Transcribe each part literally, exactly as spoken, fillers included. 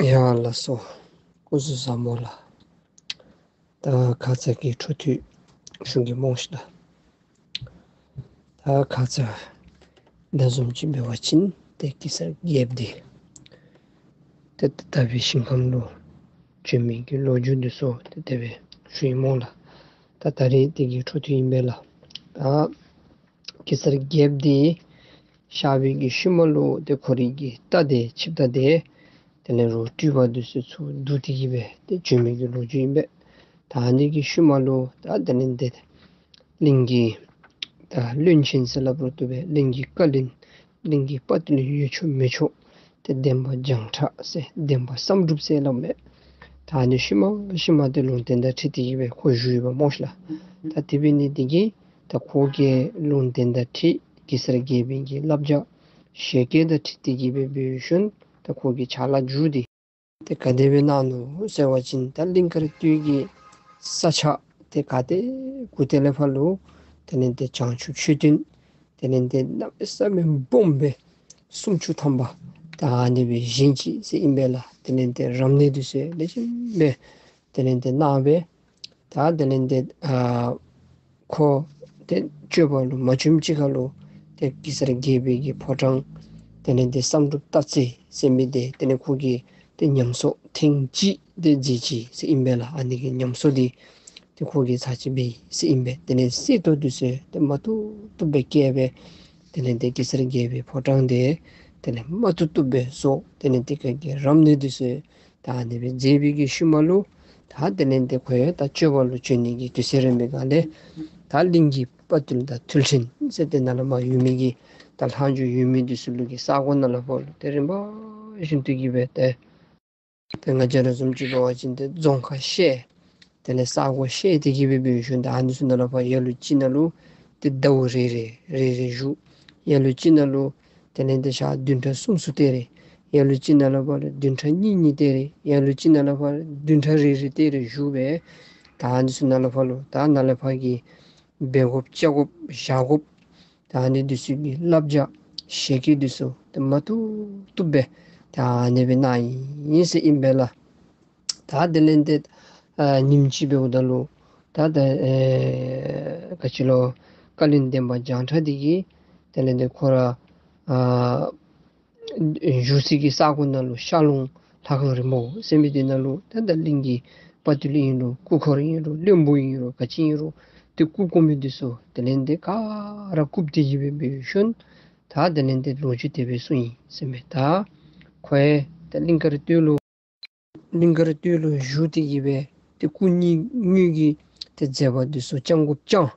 ཡ་ལགས་སོ། སྐུ་གཟུགས་བཟང་པོ་ལགས། ད་ཁ་ཙ་གི་འཕྲོ་མཐུད་ཞུ་གེ་སྨོ་ཤིག་ལགས། ད་ཁ་ཙ་ད་བཟུམ་ཅིག་འབད་བ་ཅིན་ཏེ་གེ་སར་རྒྱལཔོ་འདི་ཏེ་དག་པའི་ཞིང་ཁམས་ལུ་བྱོན་མི་གི་ལོ་རྒྱུས་འདི་ཚུ་ཏེ་དེ་སྦེ་ཞུ་ཡི་སྨོ་ལགས། ད་ད་རིས་དེ་གི་འཕྲོ་མཐུད་ཨིན་པས་ལགས། ད་གེ་སར་རྒྱལཔོ་འདི་གཤགས་པའི་གི་ཤུལ་མ་ལུ་ཏེ་ཁོ་རའི་གི་རྟ་དེ་ཆིབས་རྟ་དེ་དེ་ལས་རོགས་སྤྲུལ་པ་འདི་ཚུ་ཚུར་བསྡུ་སྟེ་གི་སྦེ་ཏེ་བྱོན་མི་གི་ལོ་རྒྱུས་ཨིན་པས། ད་ཨ་ནི་གི་ཤུལ་མ་ལུ་ད་དེ་ལས་ཏེ་གླིང་གི་ད་བློན་ཆེན་ཟེར་སླབ་རུང་བཏུབ་པས། གླིང་གི་བཀའ་བློན་གླིང་གི་དཔའ་བརྟུལ་ཡོད་ཆོག་མེད་ཆོག་ཏེ་འདན་མ་བྱང་ཁྲ་ཟེར་འདན་མ་བསམ་གྲུབ་ཟེར་སླབ་མས། ད་ཨ་ནི་ཤུལ་མ་ཤུལ་མ་ཏེ་ལུང་བསྟན་དང་འཁྲིལ་ཏེ་གི་སྦེ་ཁོ་བཞུགས་ཡོདཔ་སྨོ་ཤིག་ལགས། ད་དེ་འབད་ནི་དེ་གིས་ད་ཁོ་གིས་ལུང་བསྟན་དང་འཁྲིལ་གེ་སར་རྒྱལ་པོའི་གི་བསླབ་བྱ་ཞལ་བཀོད་དང་འཁྲིལ་ཏེ་གི་སྦེ་འབད་ཞིནམ་ད་ཁོ་གི་ཕྱག་ལཱ་མཇུག་འདི་ཏེ་ག་དེ་སྦེ་གནང་ནུག་ཟེར་བ་ཅིན་ད་གླིང་དཀར་སྟོད་ཀྱི་ས་ཆ་ཏེ་ག་ཏེ་གུ་ཏེ་ལས་ཕར་ལུ་དེ་ལས་ཏེ་བྱང་ཆུབ་མཆོད་རྟེན་དེ་ལས་ཏེ་གནམ་མེད་ས་མེད་སྦོམ་སྦེ་སུམ་ཅུ་ཐམ་པ་ད་ཨ་ནི་སྦེ་བཞེངས་ཅི་ཟེར་ཨིན་པས་ལགས། དེ་ལས་ཏེ་རབ་གནས་འདི་ཚུ་ལེགས་ཤོམ་སྦེ་དེ་ལས་ཏེ་གནང་སྦེ་ད་དེ་ལས་ཏེ་ཨ་ཁོ་ཏེ་སྤྱོད་པ་ལུ་མ་བྱོནམ་ཅིག་ཁར་ལུ་ཏེ་གེ་སར་རྒྱལ་པོའི་གི་ཕོ་བྲང་དེ་ལས་ཏེ་བསམ་གྲུབ་སྟག་རྩེ་ཟེར་མི་འདི་དེ་ལས་ཁོ་གིས་ཏེ་ཉམས་གསོ་ཐེངས་གཅིག་ཏེ་མཛད་ཅི་ཟེར་ཨིན་པས་ལགས། ཨ་ནི་གི་ཉམས་གསོ་འདི་ཏེ་ཁོ་གིས་ཚར་གཅིག་འབད་ཡི་ཟེར་ཨིན་པས། དེ་ལས་གསེར་ཏོག་འདི་ཚུ་ཏེ་མ་བཏུབ་བཏུབ་སྦེ་བཀལ་སྦེ་དེ་ལས་ཏེ་གེ་སར་རྒྱལ་པོའི་ཕོ་བྲང་འདི་དེ་ལས་མ་བཏུབ་བཏུབ་སྦེ་བཟོ། དེ་ལས་ཏེ་ཁོ་གི་རབ་གནས་འདི་ཚུ་ད་ཨ་ནི་སྦེ་མཛད་པའི་གི་ཤུལ་མ་ལུ་ད་དེ་ལས་ཏེ་ཁོ་ཡང་ད་སྤྱོད་པ་ལུ་བྱོན་ནི་གི་དུས་ཚོད་རན་པའི་སྒང་ལས་ད་གླིང་གི་དཔའ་བརྟུལ་དང་ཐུལ་ཆེན་ཟེར་ཏེ་ནཱ་ལས་མར་ཡོད་མི་གི་ད་ལྷག་མཇུག་ཡོད་མི་འདི་ཚུ་ལུ་གི་ས་གོ་ནང་ལས་ཕར་ལུ་ཏེ་རིམ་པ་བཞིན་དུ་གི་སྦེ་ཏེ་ཏེ་ང་བཅས་ར་བཟུམ་ཅིག་འབད་བ་ཅིན་ཏེ་རྫོང་ཁག་བཤལ་དེ་ལས་ས་གོ་བཤལ་ཏེ་གི་སྦེ་འབད་ཞིནམ་ད་ཨ་ནི་ཚུ་ནང་ལས་ཕར་ལ་ལུ་ཅིག་ནང་ལུ་ཏེ་ཟླཝ་རེ་རེ་རེ་རེ་བཞུགས། ལ་ལུ་ཅིག་ནང་ལུ་དེ་ལས་ཏེ་ཞག་བདུན་ཕྲག་གསུམ་གསུམ་དེ་རེ། ལ་ལུ་ཅིག་ནང་ལས་ཕར་ལུ་བདུན་ཕྲག་གཉིས་གཉིས་དེ་རེ། ལ་ལུ་ཅིག་ནང་ལས་ཕར་ལུ་བདུན་ཕྲག་རེ་རེ་དེ་རེ་བཞུགས་སྦེ་ད་ཨ་ནི་ཚུ་ནང་ལས་ཕར་ལུ་ད་ནཱ་ལས་ཕར་གྱི་འབད་དགོཔ་བཅའ་དགོཔ་བཞག་དགོཔ་ད་ཨ་ནི་འདི་ཚུ་གི་བསླབ་བྱ་ཞལ་བཀོད་འདི་ཚུ་ཏེ་མ་བཏུབ་བཏུབ་སྦེ་ད་ཨ་ནི་སྦེ་གནང་ཡི་ཟེར་ཨིན་པས་ལགས། ད་དེ་ལས་ཏེ་ཨ་ཉིནམ་ཅིག་འབདཝ་ད་ལུ་ད་ད་ཨེ་ག་ཅི་ལོ་བཀའ་བློན་འདན་མ་བྱང་ཁྲ་འདི་གིས་དེ་ལས་ཏེ་ཁོ་ར་ཨ་བཞུགས་སའི་གི་ས་གོ་ནང་ལུ་ཤར་ལུང་ལྷ་ཁང་རིང་མོ་ཟེར་མི་འདི་ནང་ལུ་ད་ད་གླིང་གི་དཔའ་བརྟུལ་ཨིན་རུང་སྐུ་འཁོར་ཨིན་རུང་བློན་པོ་ཨིན་རུང་ག་ཅི་ཨིན་རུང་ཏེ་སྐུ་བསྐོར་མི་འདི་ཚུ་དེ་ལས་ཏེ་ག་ར་བཀུག་སྟེ་གི་སྦེ་འབད་ཞིནམ་ད་དེ་ལས་ཏེ་ལོ་རྒྱུས་དེ་སྦེ་གསུངས་ཡི་ཟེར་མས། ད་ཁོ་ཡང་ད་གླིང་དཀར་སྟོད་ལུ་གླིང་དཀར་སྟོད་ལུ་བཞུགས་ཏེ་གི་སྦེ་ཏེ་སྐུ་ཉིད་དངོས་ཀྱི་ཏེ་མཛད་པ་འདི་ཚུ་བསྐྱང་དགོཔ་བསྐྱངས།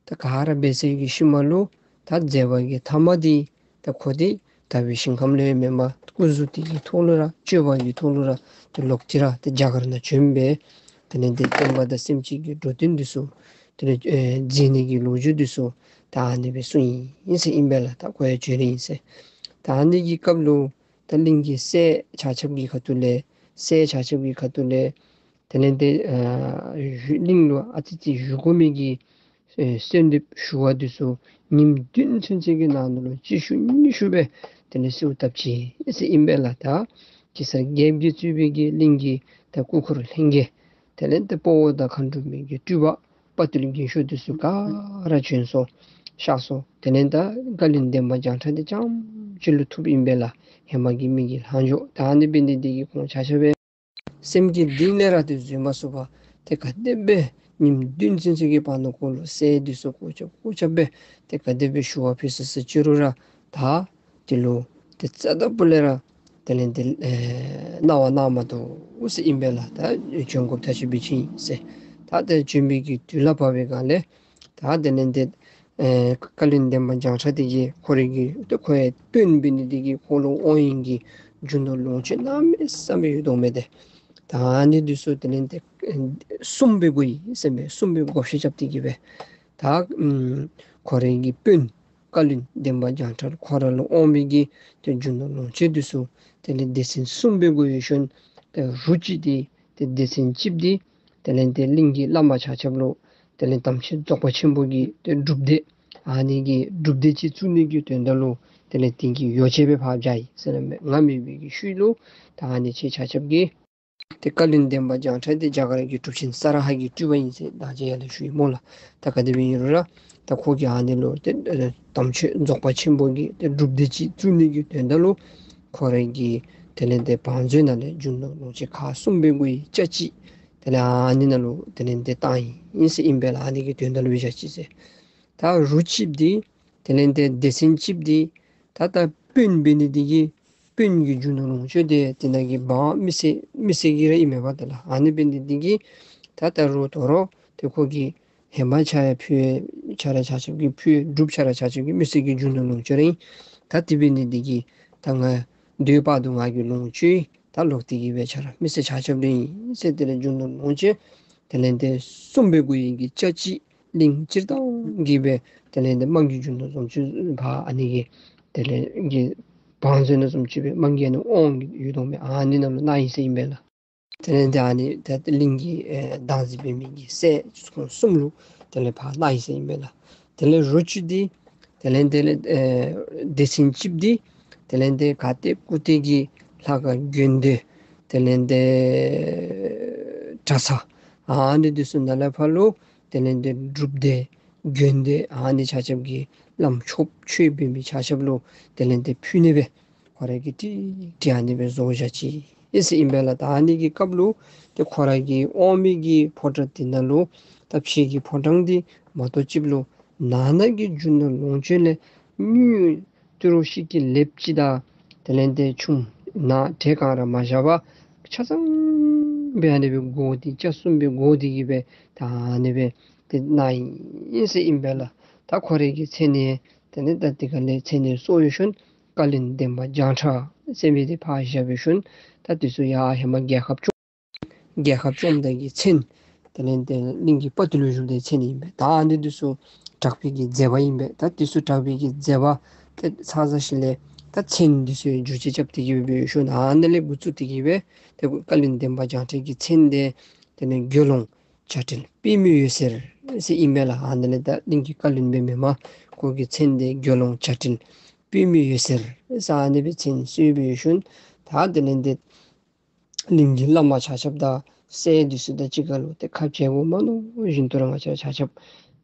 ད་ག་ར་འབད་ཚར་བའི་གི་ཤུལ་མ་ལུ་ད་མཛད་པ་གི་ཐ་མ་འདི་ད་ཁོ་འདི་དག་པའི་ཞིང་ཁམས་ལུ་ཡང་མེན་པར་སྐུ་གཟུགས་འདི་གི་ཐོག་ལུ་ར་སྤྱོད་པ་གི་ཐོག་ལུ་ར་ཏེ་ལོག་སྟེ་ར་ཏེ་རྒྱ་གར་ནང་བྱོན་སྦེ་དེ་ལས་ཏེ་བསྟན་པ་དང་སེམས་ཅན་གྱི་འགྲོ་དོན་འདི་ཚུ་དེ་ལས་ཨེ་མཛད་ནི་གི་ལོ་རྒྱུས་འདི་ཚུ་ད་ཨ་ནི་སྦེ་གསུངས་ཡི་ཟེར་ཨིན་པས་ལགས། ད་ཁོ་ཡང་བྱོན་ནི་ཨིན་ཟེར། ད་ཨ་ནི་གི་སྐབས་ལུ་ད་གླིང་གི་སྲས་ཆ་ཁྱབ་ཀྱི་ཁ་ཐུག་ལས་སྲས་ཆ་ཁྱབ་ཀྱི་ཁ་ཐུག་ལས་དེ་ལས་ཏེ་ཨ་གླིང་ལུ་ཨ་ཙི་ཙི་བཞུགས་དགོ་མི་གི་ཨེ་གསོལ་འདེབས་ཞུ་བ་འདི་ཚུ་ཉིནམ་བདུན་ཚུན་ཚོད་ཀྱི་ནང་ན་ལུ་གཅིག་ཞུ་གཉིས་ཞུ་སྦེ་དེ་ལས་གསོལཝ་བཏབ་ཅི་ཟེར་ཨིན་པས་ལགས། ད་གེ་སར་རྒྱལཔོ་གིས་གཙོས་པའི་གི་གླིང་གི་ད་སྐུ་འཁོར་ལྷན་རྒྱས་དེ་ལས་ཏེ་དཔའ་བོ་དང་མཁའ་འགྲོ་མའི་གི་སྤྲུལ་པ་དཔའ་བརྟུལ་རྒས་ཤོས་འདི་ཚུ་ག་ར་བྱོན་སོང་གཤགས་སོང་། དེ་ལས་ད་བཀའ་བློན་འདན་མ་བྱང་ཁྲ་འདི་རྐྱངམ་ཅིག་ལུ་ཐུགཔ་ཨིན་པས་ལགས། ཧེ་མ་གི་མི་གི་ལྷག་མཇུག། ད་ཨ་ནི་འབད་ནི་འདི་གིས་ཁོང་ཆ་ཁྱབ་སྦེ་སེམས་ཀྱི་གཏིང་ལས་ར་ཏེ་བཟོད་མ་ཚུགས་པར་ཏེ་ག་དེ་སྦེ་ཉིནམ་བདུན་ཚུན་ཚོད་ཀྱི་བར་ན་ཁོ་ལུ་སྲས་འདི་ཚུ་སྐུ་མཆོད་སྐུ་མཆོད་སྦེ་ཏེ་ག་དེ་སྦེ་ཞུ་བ་ཕུལ་ས་ས་ཅི་རུང་ར་ད་དེ་ལུ་ཏེ་རྩ་དང་པོ་ལས་ར་དེ་ལས་ཏེ་ཨེ་གནང་བ་གནང་མ་བཏུབ་ཟེར་ཨིན་པས་ལགས། ད་བྱོན་དགོཔ་ཐག་ཆོད་སྦེ་ཕྱིན་ཟེར། ད་ཏེ་བྱོན་པའི་གི་དུས་ལ་བབ་པའི་སྒང་ལས་ད་དེ་ལས་ཏེ་ཨེ་བཀའ་བློན་འདན་མ་བྱང་ཁྲ་འདི་གིས་ཁོ་རའི་གི་ཏེ་ཁོ་ཡང་དཔོན་འབད་ནི་འདི་གིས་ཁོ་ལུ་དབང་ཡོན་གྱི་རྒྱུ་ནོར་ལོངས་སྤྱོད་གནམ་མེད་ས་མེད་ཡོད་དོ་མས་ཏེ། ད་ཨ་ནི་འདི་ཚུ་དེ་ལས་ཏེ་ཨེ་གསུམ་སྦེ་དགོ་ཡི་ཟེར་མས། གསུམ་སྦེ་བགོ་བཤའ་རྐྱབ་སྟེ་གི་སྦེ་ད་ཨམ་ཁོ་རའི་གི་དཔོན་བཀའ་བློན་འདན་མ་བྱང་ཁྲ་ཁོ་ར་ལུ་དབང་པའི་གི་ཏེ་རྒྱུ་ནོར་ལོངས་སྤྱོད་འདི་ཚུ་དེ་ལས་སྡེ་ཚན་གསུམ་སྦེ་བགོ་ཡོད་ཞིནམ་ཏེ་རུ་གཅིག་འདི་ཏེ་སྡེ་ཚན་གཅིག་འདི་དེ་ལས་ཏེ་གླིང་གི་བླ་མ་ཆ་ཁྱབ་ལུ་དེ་ལས་དམ་ཆོས་རྫོགས་པ་ཆེན་པོ་གི་ཏེ་སྒྲུབ་སྡེ་ཨ་ནི་གི་སྒྲུབ་སྡེ་ཅིག་བཙུགས་ནི་གི་དོན་དག་ལུ་ དེ་ལས་དེ་གི་ཡོ་བྱད་སྦེ་ཕར་བཞག་ཡི་ཟེར་སླབ་མས། ང་མེད་པའི་གི་ཤུལ་ལུ་ད་ཨ་ནི་ཁྱེད་ཆ་ཁྱབ་ཀྱིས་ཏེ་བཀའ་བློན་འདན་མ་བྱང་ཁྲ་འདི་རྒྱ་གར་གྱི་གྲུབ་ཆེན་ས་ར་ཧ་གི་སྤྲུལ་པ་ཨིན་ཟེར་ད་ཅི་ཡར་ལས་ཞུ་ཡི་སྨོ་ལགས། ད་ག་དེ་སྦེ་ཨིན་རུང་ར་ད་ཁོ་གིས་ཨ་ནི་ལུ་ཏེ་དམ་ཆོས་རྫོགས་པ་ཆེན་པོ་གི་ཏེ་སྒྲུབ་སྡེ་ཅིག་བཙུགས་ནི་གི་དོན་དག་ལུ་ཁོ་རའི་གི་དེ་ལས་ཏེ་བང་མཛོད་ནང་ལས་རྒྱུ་ནོར་ལོངས་སྤྱོད་ཁག་གསུམ་སྦེ་བགོ་ཡི་ཆ་ཅིག་དེ་ལས་ཨ་ནི་ནང་ལུ་དེ་ལས་ཏེ་བཏང་ཡི་ཨིན་ཟེར་ཨིན་པས་ལགས། ཨ་ནི་གི་དོན་དག་ལུ་སྦེ་བཞག་ཅི་ཟེར། ད་རོ་གཅིག་འདི་དེ་ལས་ཏེ་སྡེ་ཚན་གཅིག་འདི་ད་ད་དཔོན་འབད་ནི་འདི་གིས་དཔོན་གྱི་རྒྱུ་ནོར་ལོངས་སྤྱོད་འདི་དེ་ནང་གི་འབངས་མི་སེར་མི་སེར་གྱི་ར་ཨིན་མས་པ། དེ་ལགས་ཨ་ནི་འབད་ནི་འདི་གིས་ད་ད་རུང་དོ་རུང་ཏེ་ཁོ་གིས་ཧེ་མ་ཆ་ཡང་ཕུལ་ཆ་ར་ཆ་ཁྱབ་ཀྱིས་ཕུལ་སྒྲུབ་ཆ་ར་ཆ་ཁྱབ་ཀྱིས་མི་སེར་གྱི་རྒྱུ་ནོར་ལོངས་སྤྱོད་ར་ཨིན། ད་དེ་འབད་ནི་འདི་གིས་ད་ང་སྡོད་བར་དུ་ང་གི་ལོངས་སྤྱོད་ད་ལོག་སྟེ་གི་སྦེ་ཆ་ར་མི་སེར་ཆ་ཁྱབ་ར་ཨིན་ཟེར་དེ་ལས་རྒྱུ་ནོར་ལོངས་སྤྱོད་དེ་ལས་ཏེ་གསུམ་སྦེ་བགོ་ཡི་གི་ཆ་ཅིག་གླིང་སྤྱིར་བཏང་གི་སྦེ་དེ་ལས་ཏེ་དམངས་ཀྱི་རྒྱུ་ནོར་ལོངས་སྤྱོད་ཕར་ཨ་ནི་གི་དེ་ལས་ཀྱི་བང་མཛོད་ནང་བཟུམ་ཅིག་སྦེ་དམངས་ཀྱི་ཨ་ནི་དབང་གི་ཡོད་དོ་མས། ཨ་ནི་ནང་ལུ་གནང་ཡི་ཟེར་ཨིན་པས་ལགས། དེ་ལས་ཏེ་ཨ་ནི་ད་གླིང་གི་ཨེ་བདག་འཛིན་འབད་མི་གི་སྲས་ཁོང་གསུམ་ལུ་དེ་ལས་ཕར་གནང་ཡི་ཟེར་ཨིན་པས་ལགས། དེ་ལས་རོ་གཅིག་འདི་དེ་ལས་ཏེ་ཨེ་སྡེ་ཚན་གཅིག་འདི་དེ་ལས་ཏེ་ག་ཏེ་སྐུ་སྟེ་གི་ལྷ་ཁང་དགོན་སྡེ་དེ་ལས་ཏེ་གྲྭ་ཚང་ཨ་ནི་འདི་ཚུ་ནང་ལས་ཕར་ལུ་དེ་ལས་ཏེ་སྒྲུབ་སྡེ་དགོན་སྡེ་ཨ་ནི་ཆ་ཁྱབ་ཀྱི་བླམ་ཆོསཔ་ཆོས་འབད་མི་ཆ་ཁྱབ་ལུ་དེ་ལས་ཏེ་ཕུལ་ནི་སྦེ་ཁོ་ར་གིས་ཀྲིག་ཀྲི་ཨ་ནི་སྦེ་བཟོ་བཞག་ཅི་ཨིན་ཟེར་ཨིན་པས་ལགས། ད་ཨ་ནི་གི་སྐབས་ལུ་ཏེ་ཁོ་ར་གི་དབང་མི་གི་ཕོ་བྲང་འདི་ནང་ལུ་ད་ཕྱི་གི་ཕོ་བྲང་འདི་མ་གཏོགས་ཅིག་ལུ་ནང་ན་གི་རྒྱུ་ནོར་ལོངས་སྤྱོད་ལས་དངུལ་ཏི་རུ་ཤིག་གི་ལེབ་ཅིག་དང་དེ་ལས་ཏེ་ཆུམ་ནང་བྲེ་གང་ར་མ་བཞག་པར་ཆ་ཚང་སྦེ་ཨ་ནི་སྦེ་བགོ་སྟེ་ཆ་གསུམ་སྦེ་བགོ་སྟེ་གི་སྦེ་ད་ཨ་ནི་སྦེ་ཏེ་གནང་ཡི་ཟེར་ཨིན་པས་ལགས། ད་ཁོ་རའི་གི་མཚན་ནི་དེ་ལས་ད་དེ་ཁ་ལས་མཚན་ནི་གསོལ་བའི་ཤུལ་བཀའ་བློན་འདན་མ་བྱང་ཁྲ་ཟེར་མི་འདི་ཕར་བཞག་པའི་ཤུལ་ད་འདི་ཚུ་ཡར་ཧེ་མ་རྒྱལ་ཁབ་བཅོམ་རྒྱལ་ཁབ་བཅོམ་ད་གི་མཚན་དེ་ལས་ཏེ་གླིང་གི་དཔའ་བརྟུལ་ལུ་བཞུགས་ཏེ་མཚན་ཨིན་པས། ད་ཨ་ནི་འདི་ཚུ་གྲགས་པའི་གི་མཛད་པ་ཨིན་པས། ད་འདི་ཚུ་གྲགས་པའི་གི་མཛད་པ་ཏེ་ཚར་ཚར་ཞིནམ་ལས་ད་མཚན་འདི་ཚུ་འགྱུར་བཅོས་རྐྱབ་སྟེ་གི་སྦེ་འབད་ཤུལ་ཨ་ནི་ལས་འགོ་བཙུགས་ཏེ་གི་སྦེ་ཏེ་བཀའ་བློན་འདན་མ་བྱང་ཁྲ་གི་མཚན་འདི་དེ་ལས་དགེ་སློང་བྱ་བྲལ་པདྨའི་འོད་ཟེར་ཟེར་ཨིན་པས་ལགས། ཨ་ནི་ལས་ད་གླིང་གི་བཀའ་བློན་སྦེ་མེན་པར་ཁོ་གི་མཚན་འདི་དགེ་སློང་བྱ་བྲལ་པདྨའི་འོད་ཟེར་ཟེར་ཨ་ནི་སྦེ་མཚན་གསོལ་བའི་ཤུལ་ད་དེ་ལས་ཏེ་གླིང་གི་བླ་མ་ཆ་ཁྱབ་དང་སྲས་འདི་ཚུ་དང་གཅིག་ཁར་ལུ་ཏེ་ཁ་འབྱལ་དགོ་མ་མནོ་བཞིན་དུ་ར་ང་བཅས་ཆ་ཁྱབ་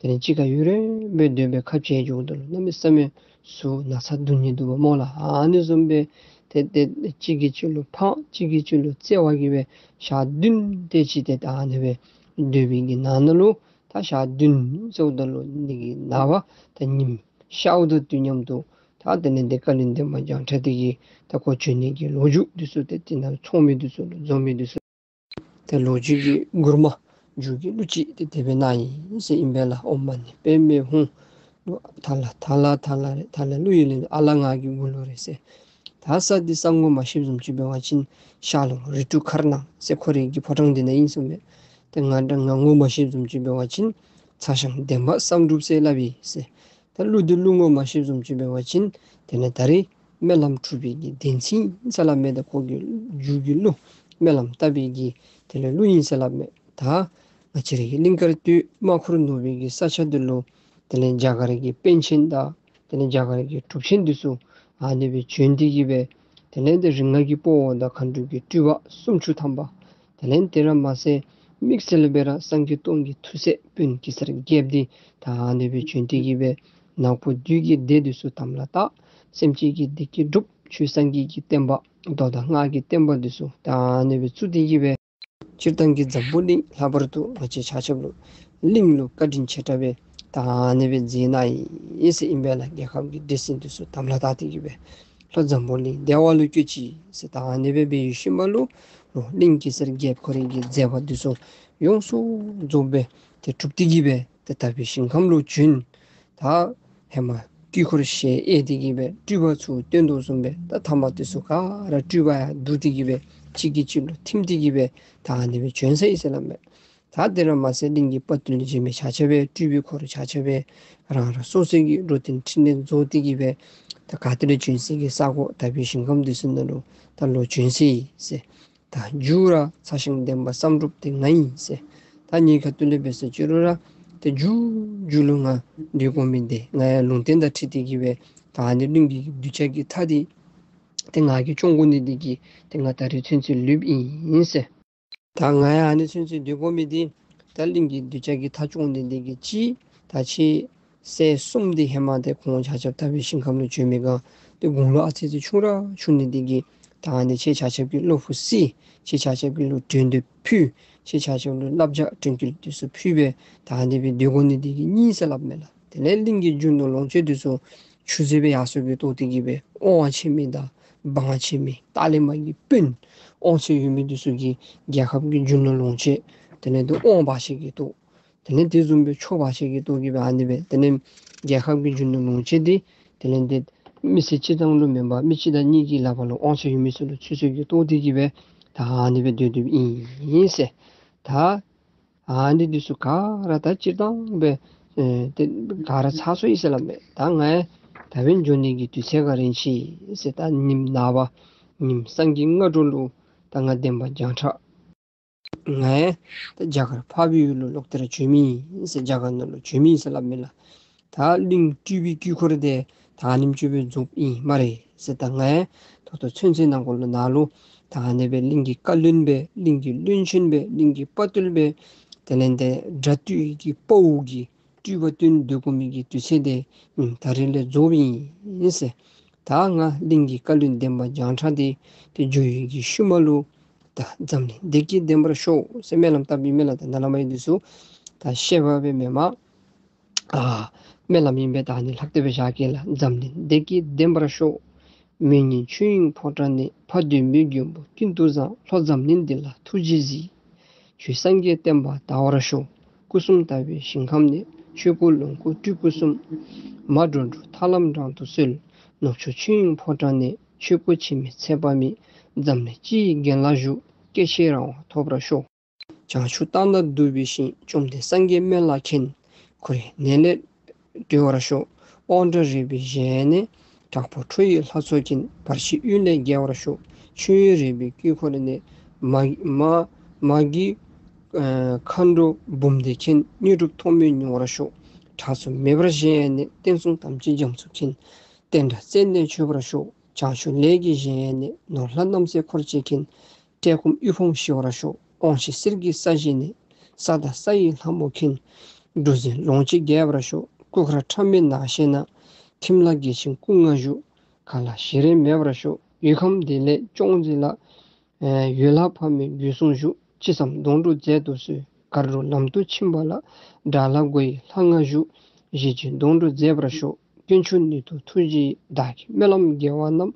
དེ་ལས་གཅིག་ཁར་ཡུན་རིངམོ་སྡོད་སྦེ་ཁ་འབྱལ་འགྱོཝ་ད་ལུ་གནམ་མེད་ས་མེད་ཟུག་ན་ཚ་སྡུག་བསྔལ་འདུག་པ་སྨོ་ལགས། ཨ་ནི་བཟུམ་སྦེ་ཏེ་ཏེ་གཅིག་གིས་གཅིག་ལུ་ཕངས་གཅིག་གིས་གཅིག་ལུ་བརྩེ་བ་གིས་སྦེ་ཞག་བདུན་དེ་ཅིག་ཏེ་ད་ཨ་ནི་སྦེ་སྡོད་པའི་གི་ནང་ན་ལུ་ད་ཞག་བདུན་ཟེརཝ་ད་ལུ་འདི་གི་ནངས་པ་ད་ཉིམ་ཤརཝ་དང་དུས་མཉམ་དུ་ད་དེ་ལས་ཏེ་བཀའ་བློན་འདན་མ་བྱང་ཁྲ་འདི་གིས་ད་ཁོ་བྱོན་ནི་གི་ལོ་རྒྱུས་འདི་ཚུ་ཏེ་དེ་ནང་ཚོགས་མི་འདི་ཚུ་ལུ་འཛོམས་མི་འདི་ཚུ་ཏེ་ལོ་རྒྱུས་ཀྱི་མགུར་མ་མཇུག་གི་གླུ་ཅིག་ཏེ་དེ་སྦེ་གནང་ཡི་ཟེར་ཨིན་པས་ལགས། ཨོཾ་མ་ཎི་པདྨེ་ཧཱུྃ། ཐ་ལ་ཐ་ལ་ཐ་ལ་རེད། ཐ་ལ་གླུ་ཡི་ལེན་ཨ་ལ་ངག་གི་འགུག་ལུགས་རེད་ཟེར། ད་ས་འདི་ས་ངོ་མ་ཤེསཔ་བཟུམ་ཅིག་འབད་བ་ཅིན་ཤར་ལུང་རི་ཁྲོད་མཁར་ནང་ཟེར་ཁོ་རའི་གི་ཕོ་བྲང་འདི་ནང་ཨིན་ཟེར་མས། ཏེ་ང་འདྲ་ང་ངོ་མ་ཤེསཔ་བཟུམ་ཅིག་འབད་བ་ཅིན་ཚ་ཞང་འདན་མ་བསམ་གྲུབ་ཟེར་སླབ་ཨིན་ཟེར། ད་གླུ་འདི་གླུ་ངོ་མ་ཤེསཔ་བཟུམ་ཅིག་འབད་བ་ཅིན་དེ་ལས་ད་རེས་སྨོན་ལམ་གྲུབ་པའི་གི་བདེན་ཚིག་ཨིན་ཟེར་སླབ་མས། ད་ཁོ་གི་མཇུག་གི་གླུ་སྨོན་ལམ་བཏབ་པའི་གི་དེ་ལས་གླུ་ཨིན་ཟེར་སླབ་མས། ད་ང་བཅས་རའི་གི་གླིང་དཀར་སྟོད་དམག་ཁུར་ནུབ་པའི་གི་ས་ཆ་འདི་ལུ་དེ་ལས་རྒྱ་གར་གྱི་པཎ་ཆེན་དང་དེ་ལས་རྒྱ་གར་གྱི་གྲུབ་ཆེན་འདི་ཚུ་ཨ་ནི་སྦེ་བྱོན་ཏེ་གི་སྦེ་དེ་ལས་ཏེ་རིགས་ལྔ་གི་དཔའ་བོ་དང་མཁའ་འགྲོ་གི་སྤྲུལ་པ་སུམ་ཅུ་ཐམ་པ། དེ་ལས་དེ་ར་མ་ཚད་དམིགས་བསལ་སྦེ་ར་སངས་རྒྱས་སྟོང་གི་ཐུགས་སྲས་དཔོན་གེ་སར་རྒྱལཔོ་འདི་ད་ཨ་ནི་སྦེ་བྱོན་ཏེ་གི་སྦེ་ནག་པོ་བདུད་ཀྱི་སྡེ་འདི་ཚུ་དམ་ལ་བཏགས། སེམས་ཅན་གྱི་བདེ་སྐྱིད་སྒྲུབ། ཆོས་སངས་རྒྱས་ཀྱི་བསྟན་པ་མདོ་དང་སྔགས་ཀྱི་བསྟན་པ་འདི་ཚུ་ད་ཨ་ནི་སྦེ་བཙུགས་ཏེ་གི་སྦེ་སྤྱིར་བཏང་གི་འཛམ་བུ་གླིང་ལྷག་པར་དུ་ང་བཅས་ཆ་ཁྱབ་ལུ་གླིང་ལུ་བཀའ་དྲིན་ཆེ་དྲགས་སྦེ་ད་ཨ་ནི་སྦེ་མཛད་གནང་ཡི་ཟེར་ཨིན་པས་ལགས། རྒྱལ་ཁབ་ཀྱི་སྡེ་ཚན་འདི་ཚུ་དམ་ལ་བཏགས་ཏེ་གི་སྦེ་ལྷོ་འཛམ་བུ་གླིང་བདེ་བ་ལུ་བཀོད་ཅི་ཟེར་ད་ཨ་ནི་སྦེ་འབད་ཡོད་ཞིནམ་ལུ་ལྷོ་གླིང་གེ་སར་རྒྱལཔོ་ཁོ་རའི་གི་མཛད་པ་འདི་ཚུ་ཡོངས་སུ་རྫོགས་སྦེ་ཏེ་གྲུབ་སྟེ་གི་སྦེ་ཏེ་དག་པའི་ཞིང་ཁམས་ལུ་བྱོན། ད་ཧེ་མ་དཀྱིལ་འཁོར་ཞལ་དབྱེ་སྟེ་གི་སྦེ་སྤྲུལ་པ་ཚུ་སྟོན་དོ་བཟུམ་སྦེ་ད་ཐ་མ་དེ་ཚུ་ག་ར་སྤྲུལ་པ་ཡང་བསྡུ་སྟེ་གི་སྦེ་གཅིག་གིས་གཅིག་ལུ་ཐིམ་སྟེ་གི་སྦེ་ད་ཨ་ནི་སྦེ་བྱོན་ས་ཨིན་ཟེར་སླབ་མས། ད་དེ་ར་མ་ཚད་གླིང་གི་དཔའ་བརྟུལ་འཇིགས་མེད་ཆ་ཁྱབ་སྦེ་སྤྲུལ་པའི་འཁོར་ཆ་ཁྱབ་སྦེ་རང་རང་སོ་སོའི་གི་འགྲོ་དོན་ཕྲིན་ལས་རྫོགས་ཏེ་གི་སྦེ་ད་ག་ཏེ་ལས་བྱོན་སའི་གི་ས་གོ་དག་པའི་ཞིང་ཁམས་དེ་ཚུ་ནང་ལུ་ད་ལོག་བྱོན་ས་ཨིན་ཟེར། ད་མཇུག་ར་ཚ་ཞང་འདན་མ་བསམ་གྲུབ་འདི་ང་ཨིན་ཟེར། ད་ངེའི་ཁ་ཐུག་ལས་འབད་ཟེར་ཅི་རུང་ར་ཏེ་མཇུག་མཇུག་ལུ་ང་སྡོད་དགོ་མི་འདི་ང་ཡང་ལུང་བསྟན་དང་འཁྲིལ་ཏེ་གི་སྦེ་ད་ ཨ་ནི་གླིང་གི་གདུལ་བྱ་གི་མཐའ་འདི་ཏེ་ང་གིས་སྐྱོང་དགོ་ནི་འདི་གིས་ཏེ་ང་ད་རིས་ཚུན་ཚོད་ལུསཔ་ཨིན་ཟེར། ད་ང་ཡང་ཨ་ནི་ཚུན་ཚོད་སྡོད་དགོ་མི་འདི་ད་གླིང་གི་གདུལ་བྱ་གི་མཐའ་སྐྱོང་ནི་འདི་གིས་ཅིག་ད་ཁྱེད་སྲས་གསུམ་འདི་ཧེ་མ་ཏེ་ཁོང་ཆ་ཁྱབ་དག་པའི་ཞིང་ཁམས་ལུ་བྱོན་མི་སྒང་ཏེ་དགུང་ལོ་ཨ་ཙི་ཙི་ཆུང་ར་ཆུང་ནི་འདི་གིས་ད་ཨ་ནི་ཁྱེད་ཆ་ཁྱབ་ཀྱི་བློ་ཕུགས་གསོ། ཁྱེད་ཆ་ཁྱབ་ཀྱི་ལུ་དྲན་གདུང་ཕུལ། ཁྱེད་ཆ་ཁྱབ་ལུ་བསླབ་བྱ་དྲན་སྐུལ་འདི་ཚུ་ཕུལ་སྦེ་ད་ཨ་ནི་སྦེ་སྡོད་དགོ་ནི་འདི་གིས་གཉིས་ཟེར་སླབ་མས་ལགས། དེ་ལས་གླིང་གི་རྒྱུ་ནོར་ལོངས་སྤྱོད་འདི་ཚུ་ཆུད་ཟོས་སྦེ་ཡར་སོང་གི་ཐོག་འདི་གིས་སྦེ་དབང་ཆེ་མི་དང་འབངས་ཆེ་མི་ལྟག་ལས་མར་གྱི་དཔོན་དབང་ཆེ་ཡོད་མི་འདི་ཚུ་གིས་རྒྱལ་ཁབ་ཀྱི་རྒྱུ་ནོར་ལོངས་སྤྱོད་དེ་ལས་འདི་དབང་འབག་ཤེས་ཀྱི་ཐོག། དེ་ལས་དེ་བཟུམ་སྦེ་འཕྱོག་འབག་ཤེས་ཀྱི་ཐོག་གིས་སྦེ་ཨ་ནི་སྦེ་དེ་ལས་རྒྱལ་ཁབ་ཀྱི་རྒྱུ་ནོར་ལོངས་སྤྱོད་འདི་དེ་ལས་འདི་མི་སེར་སྤྱིར་བཏང་ལུ་མེན་པར་མི་གཅིག་དང་གཉིས་ཀྱི་ལག་པར་ལུ་དབང་ཆ་ཡོད་མི་ཚུ་ལུ་ཆུད་ཟོས་ཀྱི་ཐོག་འདི་གིས་སྦེ་ད་ཨ་ནི་སྦེ་སྡོད་སྡོདཔ་ཨིན་ཟེར། ད་ཨ་ནི་འདི་ཚུ་ག་ར་ད་སྤྱིར་བཏང་སྦེ་ཨེ་ཏེ་ག་ར་ཚར་སོ་ཡི་ཟེར་སླབ་མས། ད་ང་ད་འབདན་འགྱོ་ནི་གི་དུས་ཚོད་ཁར་ཨིན་ཅི་ཟེར། ད་ཉིནམ་ནངས་པ་ཉིནམ་སངས་རྒྱས་སྔ་དྲོ་ལུ་ད་ང་འདན་མ་བྱང་ཁྲ་ང་ད་རྒྱ་གར་འཕགས་པའི་ཡུལ་ལུ་ལོག་སྟེ་ར་བྱོན་མི་ཨིན་ཟེར། རྒྱ་གར་ནང་ལུ་བྱོན་མི་ཨིན་ཟེར་སླབ་མས་ལགས། ད་གླིང་སྤྲུལ་པའི་དཀྱིལ་འཁོར་འདི་ད་ཨ་ནེམ་ཅིག་སྦེ་རྫོགསཔ་ཨིན་སྨ་རེ་ཟེར། ད་ང་ད་ལྟོ་ཚུན་ཚོད་ནང་འཁོད་ལུ་ནཱ་ལུ་ད་ཨ་ནི་སྦེ་གླིང་གི་བཀའ་བློན་སྦེ་གླིང་གི་བློན་ཆེན་སྦེ་གླིང་གི་དཔའ་བརྟུལ་སྦེ་དེ་ལས་འདི་དགྲ་འདུལ་གྱི་དཔའ་བོ་གི་སྤྲུལ་པ་སྟོན་སྡོད་དགོ་མི་གི་དུས་ཚོད་འདི་ཨམ་ད་རིས་ལས་རྫོགསཔ་ཨིན་ཟེར། ད་ང་གླིང་གི་བཀའ་བློན་འདན་མ་བྱང་ཁྲ་འདི་ཏེ་འགྱོ་ནི་གི་ཤུལ་མ་ལུ་ད་འཛམ་གླིང་བདེ་སྐྱིད་ལྡན་པར་ཤོག་ཟེར་སྨོན་ལམ་བཏབ་ཨིན་མས་ལགས། ད་ནཱ་ལས་མར་ཨ་ནི་འདི་ཚུ་ད་བཤད་པ་སྦེ་མེན་པར་ཨ་སྨོན་ལམ་ཨིན་པས། ད་ཨ་ནི་ལྷག་སྟེ་སྦེ་བཞག་གེ་ལགས། འཛམ་གླིང་བདེ་སྐྱིད་ལྡན་པར་ཤོག། མི་ཉིད་ཆོས་དབྱིངས་ཕོ་བྲང་ནས། ཕ་གདོད་མའི་མགོན་པོ་ཀུན་ཏུ་བཟང་། ལྷོ་འཛམ་གླིང་འདི་ལ་ཐུགས་རྗེས་གཟིགས། ཆོས་སངས་རྒྱས་བསྟན་པ་དར་བར་ཤོག། སྐུ་གསུམ་དག་པའི་ཞིང་ཁམས་ནས། ཆོས་སྐུ་ལོངས་སྐུ་སྤྲུལ་སྐུ་གསུམ། མ་འགྲོ་འགྲོ་ཐར་ལམ་དྲང་དུ་གསོལ། ནུབ་ཕྱོགས་ཆོས་དབྱིངས་ཕོ་བྲང་ནས། ཆོས་སྐུ་འཆི་མེད་ཚེ་དཔག་མེད། འཛམ་གླིང་སྤྱི་ཡི་རྒྱན་ལ་བཞུགས། སྐྱེ་ཤི་རང་དབང་ཐོབ་པར་ཤོག། བྱང་ཆུབ་རྟ་ནག་གདུག་པའི་ཞིང་། བཅོམ་ལྡན་སངས་རྒྱས་སྨན་བླ་མཁྱེན། འཁོར་བའི་ནད་ལས་གྲོལ་བར་ཤོག། དབང་དྲག་རས་པའི་ཞལ་ནས། དྲག་པོ་ཁྲོ་ཡི་ལྷ་ཚོགས་མཁྱེན། བར་ཆད་གཡུལ་ལས་རྒྱལ་བར་ཤོག། ཆོས་དབྱིངས་རས་པའི་དཀྱིལ་འཁོར་ནས། མ་མ་མ་གི་ཨ་མཁའ་འགྲོ་འབུམ་སྡེ་མཁྱེན། དངོས་གྲུབ་ཐོགས་མེད་མྱོང་བར་ཤོག། ཁྲག་མཚོ་མེ་འབར་ཞལ་ནས། བསྟན་སྲུང་དམ་ཅན་རྒྱ་མཚོ་མཁྱེན། བསྟན་དགྲ་རྩད་ནས་ཆོད་པར་ཤོག། བྱང་ཆུབ་ལས་ཀྱི་ཞལ་ནས། ནོར་ལྷ་རྣམ་སྲས་འཁོར་བཅས་མཁྱེན། བཀྲེས་སྐོམ་དབུལ་ཕོངས་ཞི་བར་ཤོག། དབང་ཆེན་གསེར་གྱི་ས་གཞི་ནས། ས་དང་ས་ཡི་ལྷ་མོ་མཁྱེན། འབྲུ་གཟན་ལོངས་སྤྱོད་རྒྱས་པར་ཤོག། སྐུ་མཁར་ཁྲ་མོའི་ནགས་ཤེལ་ན། ཁྱིམ་ལྷ་རྒྱལ་ཆེན་སྐུ་ལྔ་བཞུགས། ག་ལ་ཞིག་རལ་མེད་པར་ཤོག། ཡུལ་ཁམས་བདེ་ལེགས་སྐྱོང་མཛད་ལ། ཡུལ་ལྷ་ཕ་མའི་རྒྱུད་སྲུང་བཞུགས། ཅི་བསམ་དོན་འགྲུབ་མཛད་དུ་གསོལ། གར་འགྲོ་ལམ་དུ་ཕྱིན་པ་ལ། དགྲ་ལྷ་འགོ་ཡི་ལྷ་ལྔ་བཞུགས། གཞིས་བྱེས་དོན་འགྲུབ་མཛད་པར་ཤོག། དཀོན་མཆོག་ནུས་མཐུ་ཐུགས་རྗེ་ཡིས། བདག་གི་སྨོན་ལམ་དགེ་བ་རྣམས།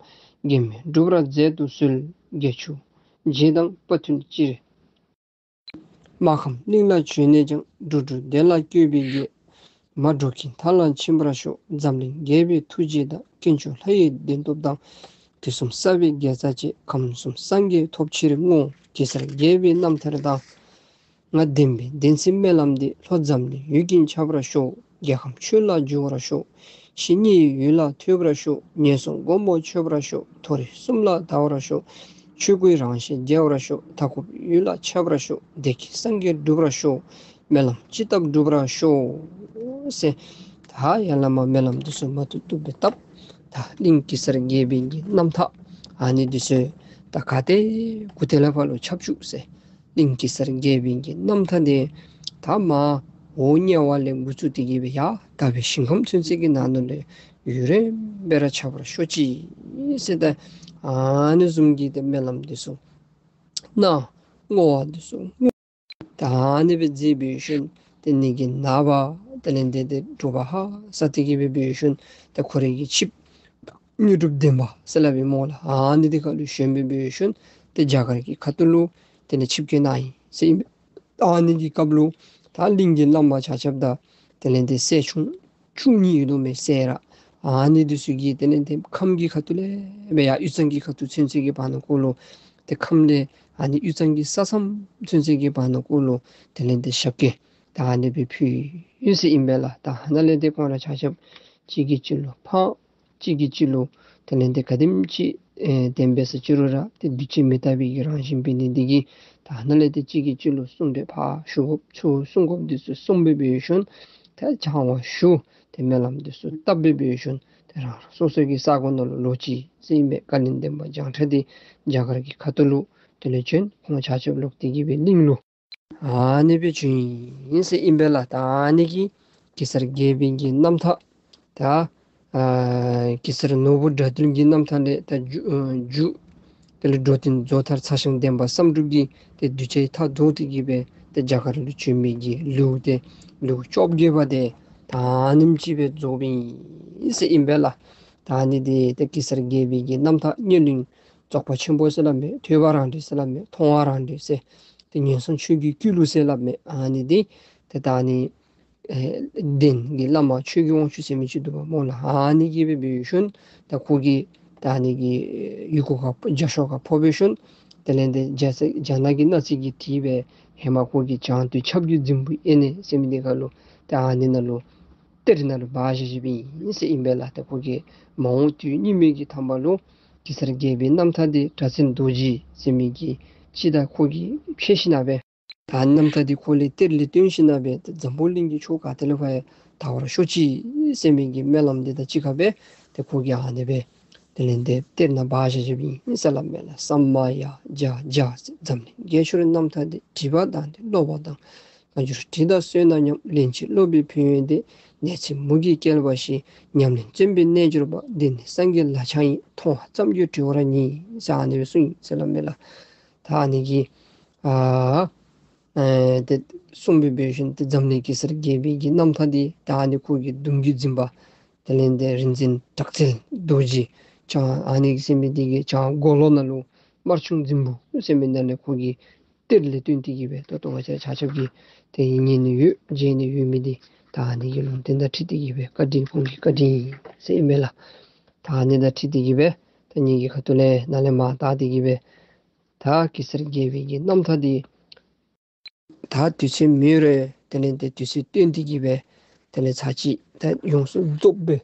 གེགས་མེད་འགྲུབ་པར་མཛད་དུ་གསོལ། དགེ་ཕྱུག་རྗེ་དང་དཔའ་ཐུལ་སྤྱིར། སྨར་ཁམས་གླིང་ལ་བྱོན་ནས་ཀྱང་། འགྲོ་དྲུག་བདེ་ལ་བཀོད་པའི་རྒྱལ། མ་འགྲོ་ཀུན་མཐའ་ལ་ཕྱིན་པར་ཤོག། འཛམ་གླིང་རྒྱལ་པོའི་ཐུགས་རྗེ་དང་། དཀོན་མཆོག་ལྷ་ཡི་བདེན་སྟོབས་དང་། དུས་གསུམ་གསལ་བའི་དགེ་རྩ་བཅས། ཁམས་གསུམ་སངས་རྒྱས་ཐོབ་ཕྱིར་བསྔོ། གེ་སར་རྒྱལ་པོའི་རྣམ་ཐར་དང་། ང་འདན་མའི་བདེན་ཚིག་སྨོན་ལམ་འདི། ལྷོ་འཛམ་གླིང་ཡུལ་ཀུན་ཁྱབ་པར་ཤོག། རྒྱལ་ཁམས་ཆོས་ལ་འཇུག་པར་ཤོག། གཞིས་བྱེས་ཡུལ་ལ་ཐོས་པར་ཤོག། ངན་སོང་སྒོ་མོ་ཆོད་པར་ཤོག། མཐོ་རིས་གསུམ་ལ་དར་བར་ཤོག། ཆོས་སྐུའི་རང་བཞིན་རྒྱས་པར་ཤོག། མཐའ་འཁོབ་ཡུལ་ལ་ཁྱབ་པར་ཤོག། བདེ་སྐྱིད་སངས་རྒྱས་འགྲུབ་པར་ཤོག། སྨོན་ལམ་ཅི་བཏབ་འགྲུབ་པར་ཤོག་ཟེར། ད་ཡར་ལས་མར་སྨོན་ལམ་འདི་ཚུ་མ་ཐུབ་ཐུབ་སྦེ་བཏབ། ད་གླིང་གེ་སར་རྒྱལ་པོའི་གི་རྣམ་ཐར་ཨ་ནི་འདི་ཚུ་ད་ག་ཏེ་གུ་ཏེ་ལས་ཕར་ལུ་ཁྱབ་བཅུག་ཟེར། གླིང་གེ་སར་རྒྱལ་པོའི་གི་རྣམ་ཐར་འདི་ད་མར་འོག་དམྱལ་བ་ལས་འགོ་བཙུགས་ཏེ་གི་སྦེ་ཡར་དག་པའི་ཞིང་ཁམས་ཚུན་ཚོད་ཀྱི་ནང་ན་ལུ་ཡུན་རིང་སྦེ་ར་ཁྱབ་པར་ཤོག་ཅིག་ཟེར། ད་ཨ་ནི་བཟུམ་གྱི་ཏེ་སྨོན་ལམ་འདི་ཚུ་གནང་བསྔོ་བ་འདི་ཚུ་ད་ཨ་ནི་སྦེ་མཛད་འབད་ཞིནམ་ཏེ་ནི་གི་ནངས་པ་དེ་ལས་ཏེ་ཏེ་དྲོ་པ་ཧ་སག་སྟེ་གི་སྦེ་འབད་ཞིནམ་ཏེ་ཁོ་རའི་གི་ཆིབས་དངོས་གྲུབ་ལྡན་པ་ཟེར་སླབ་པའི་སྨོ་ལགས། ཨ་ནི་འདི་ཁར་ལུ་ཞོན་སྦེ་འབད་ཞིནམ་ཏེ་རྒྱ་གར་གྱི་ཁ་ཐུག་ལུ་དེ་ལས་ཆིབས་བསྐྱོད་གནང་ཡི་ཟེར་ཨིན་པས། ཨ་ནི་གི་སྐབས་ལུ་ད་གླིང་གི་བླམ་ཆ་ཁྱབ་དང་དེ་ལས་ཏེ་སྲས་ཆུང་བཅུ་གཉིས་ཡོད་དོ་མས་སྲས་ར། ཨ་ནི་འདི་ཚུ་གིས་དེ་ལས་ཏེ་ཁམས་ཀྱི་ཁ་ཐུག་ལས་སྦེ་ཡར་དབུས་གཙང་གི་ཁ་ཐུག་ཚུན་ཚོད་ཀྱི་བར་ན་ཀོ་ལུ་ཏེ་ཁམས་ལས་ཨ་ནི་དབུས་གཙང་གི་ས་མཚམས་ཚུན་ཚོད་ཀྱི་བར་ན་ཀོ་ལུ་དེ་ལས་ཏེ་ཞབས་སྐྱེལ་ད་ཨ་ནི་སྦེ་ཕུལ་ཡི་ཟེར་ཨིན་པས་ལགས། ད་ཨ་ནཱ་ལས་ཏེ་ཁོང་ར་ཆ་ཁྱབ་གཅིག་གིས་གཅིག་ལུ་ཕངས། གཅིག་གིས་གཅིག་ལུ་དེ་ལས་ཏེ་ག་དེམ་ཅིག་ཨེ་དེ་སྦེ་ཟེར་ཅི་རུང་ར་ཏེ་འདུ་བྱེད་མི་རྟག་པའི་གི་རང་བཞིན་འབད་ནི་འདི་གིས་ད་ཨ་ནཱ་ལས་ཏེ་གཅིག་གིས་གཅིག་ལུ་གསུང་གྲོས་ཕར་ཞུ་དགོཔ་ཚུར་གསུང་དགོཔ་འདི་ཚུ་གསུངས་སྦེ་འབད་ཞིནམ་ཏེ་བྱང་བ་ཞུ། ཏེ་སྨོན་ལམ་འདི་ཚུ་བཏབ་སྦེ་འབད་ཞིནམ་ དེ་རང་སོ་སོ་གི་ས་གོ་ནང་ལུ་ལོག་ཅི་ཟེར་ཨིན་པས། བཀའ་བློན་འདན་མ་བྱང་ཁྲ་འདི་རྒྱ་གར་གྱི་ཁ་ཐུག་ལུ་དེ་ལས་བྱོན། ཁོང་ཆ་ཁྱབ་ལོག་སྟེ་གི་སྦེ་གླིང་ལུ་ཨ་ནི་སྦེ་བྱོན་ཡི་ཟེར་ཨིན་པས་ལགས། ད་ཨ་ནི་གི་གེ་སར་རྒྱལ་པོའི་གི་རྣམ་ཐར་ད་ཨ་གེ་སར་ནོར་བུ་དགྲ་འདུལ་གྱི་རྣམ་ཐར་ལས་ད་མཇུག་ཨ་མཇུག་དེ་ལས་འགྲོ་དོན་རྫོགས་མཐར་ཚ་ཞང་འདན་མ་བསམ་གྲུབ་ཀྱིས་ཏེ་གདུལ་བྱའི་མཐའ་རྫོགས་ཏེ་གི་སྦེ་ཏེ་རྒྱ་གར་ལུ་བྱོན་མི་གི་ལེའུ་ཏེ་ལེའུ་བཅོ་བརྒྱད་པ་དེ་ད་ཨ་ནེམ་ཅིག་སྦེ་རྫོགསཔ་ཨིན་ཟེར་ཨིན་པས་ལགས། ད་ཨ་ནི་འདི་ཏེ་གེ་སར་རྒྱལ་པོའི་གི་རྣམ་ཐར་རྙེད་གླིང་རྫོགས་པ་ཆེན་པོ་ཟེར་སླབ་མས། ཐོས་པ་རང་འགྲིག་ཟེར་སླབ་མས། མཐོང་བ་རང་འགྲིག་ཟེར། ཏེ་ངན་སོང་ཆོས་ཀྱི་སྐུལ་ལུགས་ཟེར་སླབ་མས། ཨ་ནི་འདི་ཏེ་ད་ཨ་ནི་ཨེ་གདན་གྱི་བླ་མ་ཆོས་ཀྱི་དབང་ཕྱུག་ཟེར་མི་ཅིག་འདུག་པ་སྨོ་ལགས། ཨ་ནི་གིས་སྦེ་འབད་ཞིནམ་ད་ཁོ་གིས་ད་ཨ་ནི་གི་ཡུལ་གུར་ཁར་རྒྱ་ཤོག་ཁར་ཕོག་འབད་ཞིནམ་དེ་ལས་ཏེ་རྒྱ་ས་རྒྱ་ནག་གི་གནའ་རྫས་ཀྱི་དེ་སྦེ་ཧེ་མ་ཁོ་གི་བྱང་སྟོད་ཆབ་ཀྱི་རྫིང་བུ་ཨེ་ནི་ཟེར་མི་འདི་ཁར་ལུ་ད་ཨ་ནི་ནང་ལུ་གཏེར་ནང་ལུ་སྦ་བཞག་བཞགཔ་ཨིན་ཟེར་ཨིན་པས་ལགས། ད་ཁོ་གིས་མ་འོངས་དུས་སྙིགས་མའི་གི་མཐའ་མ་ལུ་གེ་སར་རྒྱལ་པོའི་རྣམ་ཐར་འདི་གྲགས་འཛིན་རྡོ་རྗེ་ཟེར་མི་གི་ཅིག་ད་ཁོ་གིས་ཕྱད་ཞིནམ་སྦེ་ད་རྣམ་ཐར་འདི་ཁོ་ལས་གཏེར་ལས་བཏོན་ཞིནམ་སྦེ་ཏེ་འཛམ་བུ་གླིང་གི་ཕྱོགས་ག་ཏེ་ལས་ཕར་ཡང་དར་བར་ཤོག་ཅིག་ཟེར་མི་གི་སྨོན་ལམ་འདི་དང་གཅིག་ཁར་སྦེ་ཏེ་ཁོ་གིས་ཨ་ནི་སྦེ་དེ་ལས་ཏེ་གཏེར་ནང་སྦ་བཞག་བཞགཔ་ཨིན་ཟེར་སླབ་མས་ལགས། ས་མ་ཡ་ཛ་ཛ་ཟེར། འཛམ་གླིང་རྒྱལ་མཆོག་རྣམ་ཐར་འདི། བྲིས་པ་དང་ནི་ཀློག་པ་དང་། བཀའ་འགྱུར་བྲིས་དང་བསོད་ནམས་ཉམས། ལན་གཅིག་ཀློག་པའི་ཕན་ཡོན་འདི། ནད་མཚོན་མུ་གེའི་བསྐལ་པ་ཞི། ཉམས་ལེན་བརྩོན་པའི་རྣལ་འབྱོར་པ། འདི་ནི་སངས་རྒྱས་ལག་བཅངས་ཡིན། མཐོང་བ་ཙམ་གྱིས་གྲོལ་བར་ངེས། ཟེར་ཨ་ནི་སྦེ་གསུངས་ཡི་ཟེར་སླབ་མས་ལགས། ད་ཨ་ནི་གི་ཨ་ཨེ་ཏེ་གསུངས་སྦེ་འབད་ཞིནམ་ཏེ་འཛམ་གླིང་གེ་སར་རྒྱལ་པོའི་གི་རྣམ་ཐར་འདི་ད་ཨ་ནི་ཁོ་གི་གདུང་བརྒྱུད་འཛིན་པ་དེ་ལས་ཏེ་རིག་འཛིན་གྲགས་འཛིན་རྡོ་རྗེ་བྱང་ཨ་ནི་གི་ཟེར་མི་འདི་གིས་བྱང་མགོ་ལོག་ནང་ལུ་དམར་ཆུང་རྫིང་བུ་ཟེར་མི་ནང་ལས་ཁོ་གིས་གཏེར་ལས་བཏོན་ཏེ་གི་སྦེ་ད་ལྟོ་ང་བཅས་ཆ་ཁྱབ་ཀྱིས་ཏེ་ཉན་ནི་ཡོད་མཇལ་ནི་ཡོད་མི་འདི་ད་ཨ་ནི་གི་ལུང་བསྟན་དང་འཁྲིལ་ཏེ་གི་སྦེ་བཀའ་དྲིན་ཁོང་གི་བཀའ་དྲིན་ཟེར་ཨིན་མས་ལགས། ད་ཨ་ནི་དང་འཁྲིལ་ཏེ་གི་སྦེ་ད་ངེ་གི་ཁ་ཐུག་ལས་ནཱ་ལས་མར་ད་དེ་གི་སྦེ་ད་གེ་སར་རྒྱལ་པོའི་གི་རྣམ་ཐར་འདི་ད་དུས་ཚོད་མེད་རུང་དེ་ལས་ཏེ་དུས་ཚོད་བཏོན་ཏེ་གི་སྦེ་དེ་ལས་ཚར་གཅིག་ད་ཡོངས་སུ་རྫོགསཔ་སྦེ་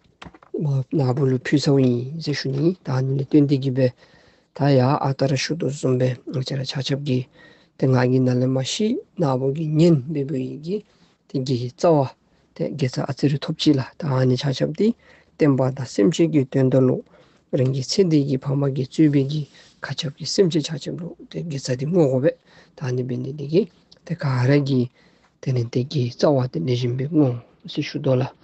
མར་ནཱ་བུ་ལུ་ཕུལ་ཚརཝ་ཨིན་ཟེར་ཞུ་ནི། ད་ཨ་ནི་ལས་བརྟེན་ཏེ་གི་སྦེ་ད་ཡང་ཨ་རྟག་ར་ཞུ་དོ་བཟུམ་སྦེ་ང་བཅས་ར་ཆ་ཁྱབ་ཀྱིས་ཏེ་ང་གིས་ནཱ་ལས་མར་ཤེས་ནཱ་བུ་གིས་ཉན་འབད་འབདཝ་ཨིན་གྱི་ཏེ་དགེ་བའི་རྩ་བ་ཏེ་དགེ་རྩ་ཨ་ཙི་རེ་ཐོབ་ཅི་ལགས། ད་ཨ་ནི་ཆ་ཁྱབ་འདི་བསྟན་པ་དང་སེམས་ཅན་གྱི་དོན་དག་ལུ་རང་གི་ཚེ་འདི་གི་ཕ་མ་གིས་གཙོས་པའི་གི་མཁའ་ཁྱབ་ཀྱི་སེམས་ཅན་ཆ་ཁྱབ་ལུ་ཏེ་དགེ་རྩ་འདི་བསྔོ་དགོ་པས། ད་ཨ་ནི་འབད་ནི་འདི་གིས་ཏེ་ག་ར་གིས་དེ་ལས་ཏེ་དགེ་བའི་རྩ་བ་འདི་ལེགས་ཤོམ་སྦེ་བསྔོ་ཟེར་ཞུ་དོ་ལགས།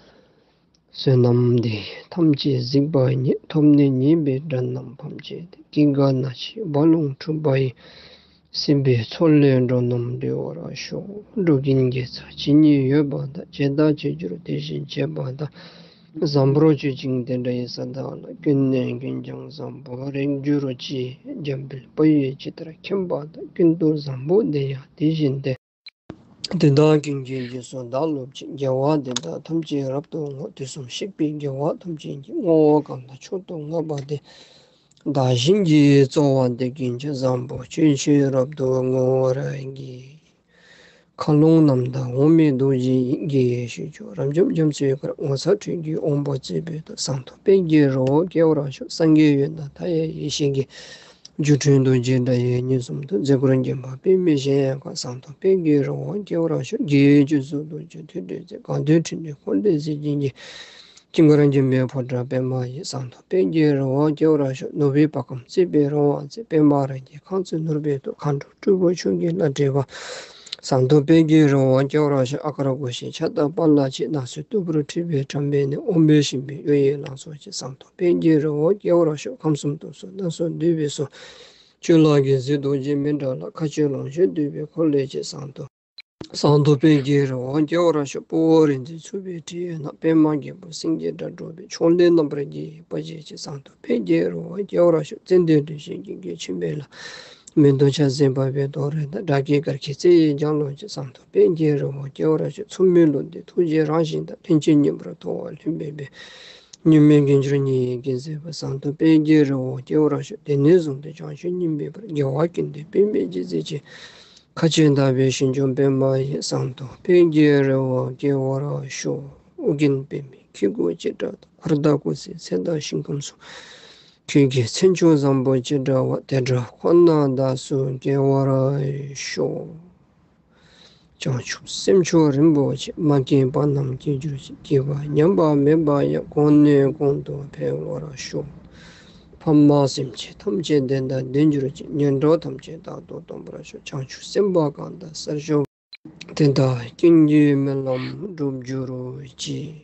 བསོད་ནམས་འདི་ཡིས་ཐམས་ཅད་གཟིགས་པ་ཉིད། ཐོབ་ནས་ཉེས་པའི་དགྲ་རྣམས་ཕམ་བྱས་ཏེ། སྐྱེ་རྒ་ན་འཆིའི་རྦ་ཀློང་འཁྲུགས་པ་ཡི། སྲིད་པའི་མཚོ་ལས་འགྲོ་རྣམས་སྒྲོལ་བར་ཤོག། འགྲོ་ཀུན་དགེ་རྩ་ཇི་སྙེད་ཡོད་པ་དང་། བྱས་དང་བྱེད་འགྱུར་དེ་བཞིན་བྱེད་པ་དང་། བཟང་པོར་སྤྱོད་ཅིང་དེ་འདྲ་ཡི་ས་དག་ལ། ཀུན་ནས་ཀུན་ཀྱང་བཟང་པོར་རེག་གྱུར་ཅིག། འཇམ་དཔལ་དཔའ་བོས་ཇི་ལྟར་མཁྱེན་པ་དང་། ཀུན་ཏུ་བཟང་པོ་དེ་ཡང་དེ་བཞིན་ཏེ། དེ་དག་ཀུན་གྱི་རྗེས་སུ་བདག་སློབ་ཅིང་། དགེ་བ་འདི་དག་ཐམས་ཅད་རབ་ཏུ་བསྔོ། དུས་གསུམ་གཤེགས་པའི་རྒྱལ་བ་ཐམས་ཅད་ཀྱིས། བསྔོ་བ་གང་དག་མཆོག་ཏུ་བསྔགས་པ་དེས། བདག་གཞན་གྱི་རྩ་བ་འདི་ཀུན་ཀྱང་བཟང་པོ་སྤྱོད་ཕྱིར་རབ་ཏུ་བསྔོ་བར་བགྱི། མཁའ་ཀློང་རྣམ་དག་འོག་མིན་རྡོ་རྗེ་ཡི། དགེ་བའི་བཤེས་མཆོག་རབ་འབྱམས་རྒྱ་མཚོའི་གུར། ངོ་མཚར་སྤྲུལ་གྱི་དབང་པོ་རྩིག་པའི་ཐོག། ཟངས་མདོག་དཔལ་གྱི་རི་བོར་སྐྱེ་བར་ཤོག། སངས་རྒྱས་ཡོན་ཏན་མཐའ་ཡས་ཡེ་ཤེས་ཀྱི། སྒྱུ་འཕྲུལ་རྡོ་རྗེ་སྒྲ་ཡི་གཉིས་གསུམ་དུ། རྫས་སྐུར་བརྒྱན་པ་པདྨའི་ཞལ་དཀར། ཟངས་མདོག་དཔལ་གྱི་རི་བོར་སྐྱེ་བར་ཤོག། དགེ་བའི་སྤྱོད་ཚུལ་རྡོ་རྗེ་ཐོད་ཕྲེང་རྩལ། གང་འདུལ་ཕྲིན་ལས་འཁོར་ལོས་གཟི་བརྗིད་ཀྱི། དཀྱིལ་འཁོར་བརྒྱན་པའི་ཕོ་བྲང་པདྨ་ཡི། ཟངས་མདོག་དཔལ་གྱི་རི་བོར་སྐྱེ་བར་ཤོག། ནོར་བུའི་བ་གམ་བརྩེགས་པའི་རི་དབང་རྩེ། པདྨ་རཱ་གའི་རྐང་རྩེ་ནོར་བུའི་ཐོག། མཁའ་འགྲོ་སྤྲུལ་སྐུ་མཆོག་གི་བླ་བྲེ་བ། ཟངས་མདོག་དཔལ་གྱི་རི་བོར་སྐྱེ་བར་ཤོག། ཨ་ཀར་སྒོ་བཞི་ཕྱག་དང་པ་ལ་གཅིག། ནགས་ཚལ་སྟུག་པོར་འཁྲིགས་པའི་གྲམ་པའི་གནས། འོམ་བུས་ཞིམ་པའི་གཡུ་ཡི་ལང་ཚོ་ཅན། ཟངས་མདོག་དཔལ་གྱི་རི་བོར་སྐྱེ་བར་ཤོག། ཁམས་གསུམ་དུས་གསུམ་རྣམ་གསུམ་འདུས་པའི་སོ། གཙུག་ལག་རྒྱན་གཟིགས་རྡོ་རྗེ་མཎྜལ། མཁའ་སྤྱོད་ལོངས་སྤྱོད་འདུས་པའི་འཁོར་ལོའི་དཀྱིལ། ཟངས་མདོག་ཟངས་མདོག་དཔལ་གྱི་རི་བོར་སྐྱེ་བར་ཤོག། དཔའ་བོ་རིག་འཛིན་ཚུགས་པའི་ཁྲི་ཡི་ནང་། པདྨ་རྒྱལ་པོ་སེང་གེའི་སྒྲ་སྒྲོགས་པའི། ཕྱོགས་ལས་རྣམ་པར་རྒྱལ་བའི་དཔལ་གྱི་སྤྱི། ཟངས་མདོག་དཔལ་གྱི་རི་བོར་སྐྱེ་བར་ཤོག། ཙན་དན་རིན་ཆེན་གྱི་རྒྱན་ཆེན་པོ་ལ། མེ་ཏོག་ཆར་ཟིམ་ཕབ་པའི་དོ་རུང་དང་། སྒྲ་སྐད་གར་མཁན་རྩེ་ཡི་ལྗང་གླིང་ཅན། ཟངས་མདོག་དཔལ་གྱི་རི་བོར་སྐྱེ་བར་ཤོག། མཚུངས་མེད་ལུང་བསྟན་ཐུགས་རྗེའི་རང་བཞིན་དང་། ལྷན་ཅིག་མཉམ་པར་ཐོགས་པ་ལྷུན་པོའི་དཔལ། གཉུག་མའི་རྒྱན་གྱུར་ཉི་ཡི་རྒྱལ་མཛེས་པ། ཟངས་མདོག་དཔལ་གྱི་རི་བོར་སྐྱེ་བར་ཤོག། དེ་ནས་བཟུང་སྟེ་བྱང་ཆུབ་སྙིང་པོའི་བར། རྒྱལ་བ་ཀུན་འདུས་པདྨའི་སྤྱན་རྩེ་ཅན། མཁའ་སྤྱོད་ཟླ་བའི་ཞིང་སྐྱོང་པདྨ་ཡི། ཟངས་མདོག་དཔལ་གྱི་རི་བོར་སྐྱེ་བར་ཤོག། ཨོ་རྒྱན་པདྨའི་ཁྱུང་དགུ་ཅི་འདྲ་དང་། འཁོར་དང་སྐུ་ཚེའི་ཚད་དང་ཞིང་ཁམས་གསུམ། ཁྱོད་ཀྱི་མཚན་མཆོག་བཟང་པོ་ཅི་འདྲ་བ། དེ་འདྲ་ཁོ་ནར་བདག་སུ་སྐྱེ་བར་ཤོག། བྱང་ཆུབ་སེམས་མཆོག་རིན་པོ་ཆེ། མ་སྐྱེས་པ་རྣམས་སྐྱེ་གྱུར་ཅིག། སྐྱེས་པ་ཉམས་པ་མེད་པ་ཡང་། གོང་ནས་གོང་དུ་འཕེལ་བར་ཤོག། ཕ་མ་སེམས་ཅན་ཐམས་ཅད་བདེན་དང་ལྡན་གྱུར་ཅིག། ངན་འགྲོ་ཐམས་ཅད་རྟག་ཏུ་སྟོངས་པར་ཤོག། བྱང་ཆུབ་སེམས་དཔའ་གང་དག་སར་བཞུགས། དེ་དག་ཀུན་གྱི་སྨོན་ལམ་འགྲུབ་གྱུར་ཅིག།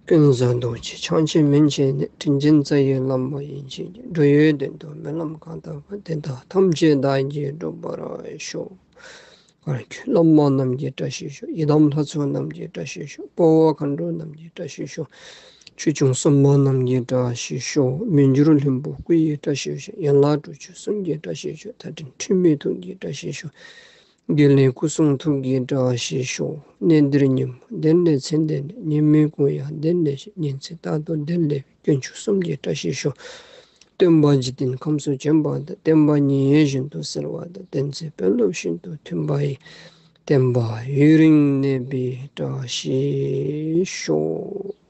ཀུན་བཟང་རྡོ་རྗེ་འཆང་ཆེན་མན་ཆད་ནས། དྲིན་ཅན་རྩ་བའི་བླ་མ་ཡན་ཆད་ཀྱི། འགྲོ་བའི་དོན་དུ་སྨོན་ལམ་གང་བཏབ་པ། དེ་དག་ཐམས་ཅད་བདག་གིས་འགྲུབ་པར་ཤོག། བླ་མ་རྣམས་ཀྱི་བཀྲ་ཤིས་ཤོག། ཡི་དམ་ལྷ་ཚོགས་རྣམས་ཀྱི་བཀྲ་ཤིས་ཤོག། དཔའ་བོ་མཁའ་འགྲོ་རྣམས་ཀྱི་བཀྲ་ཤིས་ཤོག། ཆོས་སྐྱོང་སྲུང་མ་རྣམས་ཀྱི་བཀྲ་ཤིས་ཤོག། མི་འགྱུར་ལྷུན་པོ་སྐུ་ཡི་བཀྲ་ཤིས་ཤོག། ཡན་ལག་དྲུག་ཅུ་གསུམ་གྱི་བཀྲ་ཤིས་ཤོག། མཐའ་བྲལ་འཁྲུལ་མེད་ཐུགས་ཀྱི་བཀྲ་ཤིས་ཤོག། རྒྱུད་བླ་སྐུ་གསུང་ཐུགས་ཀྱི་བཀྲ་ཤིས་ཤོག། གནས་འདིར་ཉིན་མོ་བདེ་ལེགས་མཚན་བདེ་ལེགས། ཉི་མའི་གུང་ཡང་བདེ་ལེགས་ཤིང་། ཉིན་མཚན་རྟག་ཏུ་བདེ་ལེགས་པའི། དཀོན་མཆོག་གསུམ་གྱི་བཀྲ་ཤིས་ཤོག། སྟོན་པ་འཇིག་རྟེན་ཁམས་སུ་བྱོན་པ་དང་། བསྟན་པ་ཉི་འོད་བཞིན་དུ་གསལ་བ་དང་། བསྟན་འཛིན་དཔོན་སློབ་བཞིན་དུ་མཐུན་པ་ཡི། བསྟན་པ་ཡུན་རིང་གནས་པའི་བཀྲ་ཤིས་ཤོག།